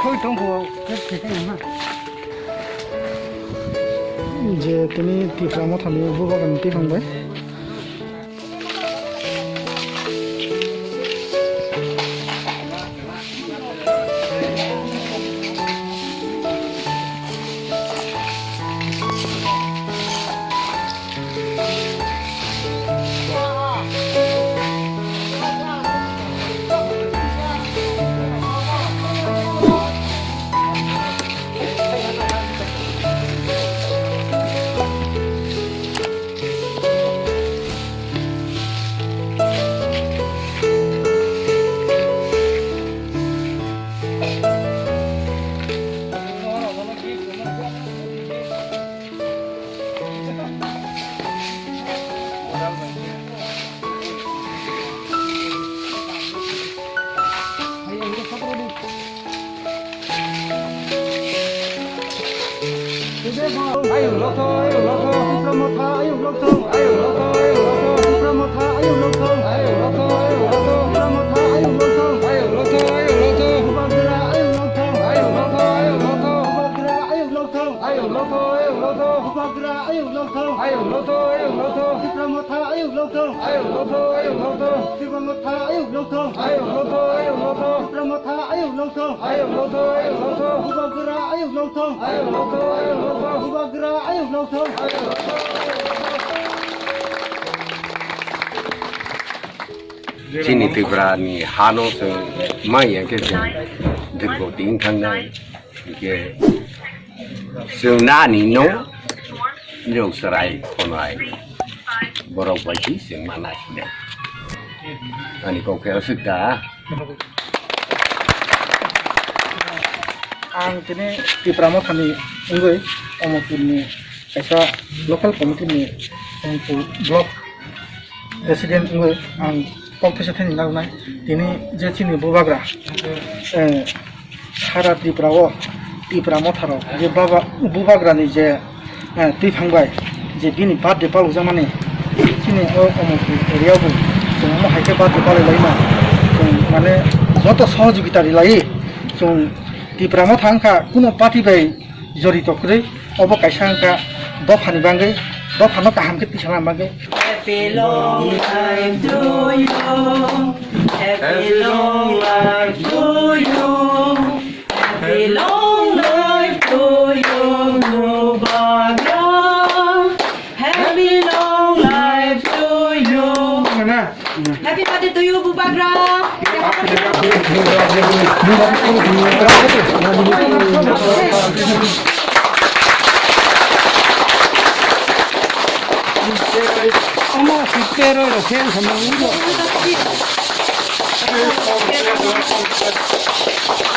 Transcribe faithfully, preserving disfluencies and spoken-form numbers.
Thoi tongkho, khe khe khe ha. Je tini Tipra Mothani bubagan twi thangbai. Ayuk lokthong, ayuk lokthong, Tipra Motha ayuk lokthong, ayuk lokthong, ayuk lokthong, Tipra Motha ayuk lokthong, ayuk lokthong, ayuk lokthong, Tipra Motha ayuk lokthong, ayuk lokthong, ayuk lokthong, Bubagra ayuk lokthong, ayuk lokthong, ayuk lokthong, Bubagra ayuk lokthong, ayuk lokthong, ayuk lokthong, Bubagra ayuk lokthong, ayuk lokthong, ayuk lokthong, Tipra Motha ayuk lokthong, ayuk lokthong, ayuk lokthong, Tipra Motha ayuk lokthong, ayuk lokthong, ayuk lokthong, Tipra Motha ayuk lokthong, ayuk lokthong, ayuk lokthong, Bubagra ayuk lokthong, ayuk lokthong, ayuk lokthong, Bubagra ayuk lokthong, ayuk lokthong, ayuk lokthong. Chini Tripura ni hano chwng mai ya khe chwng dirgo tin thangnai. Hingke chwng nani no nirok chwrai khonai borok bai si chwng mana sinai. Ani kok khe aswk da. Ang tini Tipra Mothani wngwi Omorpur ni kaisa local committee ni Omorpur block president wngwi ang kok thesa thani narwknai. Tini je chini bubagra, eh, sara Tripura o Tipra Motha rok je baba, bubagra ni je, eh, twi thang bai je bini birthday palok jakmani chini o Omorpur area o bo chwng omo hai khe birthday palai lai ma chwng mane joto sohojogita ri lai chwng Tipra Motha wngkha kuno party bai jorito kwrwi. Obo kaisa wngkha dophani bagwi, dophano kaham khe twi sana bagwi. Happy long life to you. Happy long life to you. Happy long life to you, Bubagra. Happy long life to you. Mana? Happy birthday to you, Bubagra. Omo sitero ro sen sama ulo.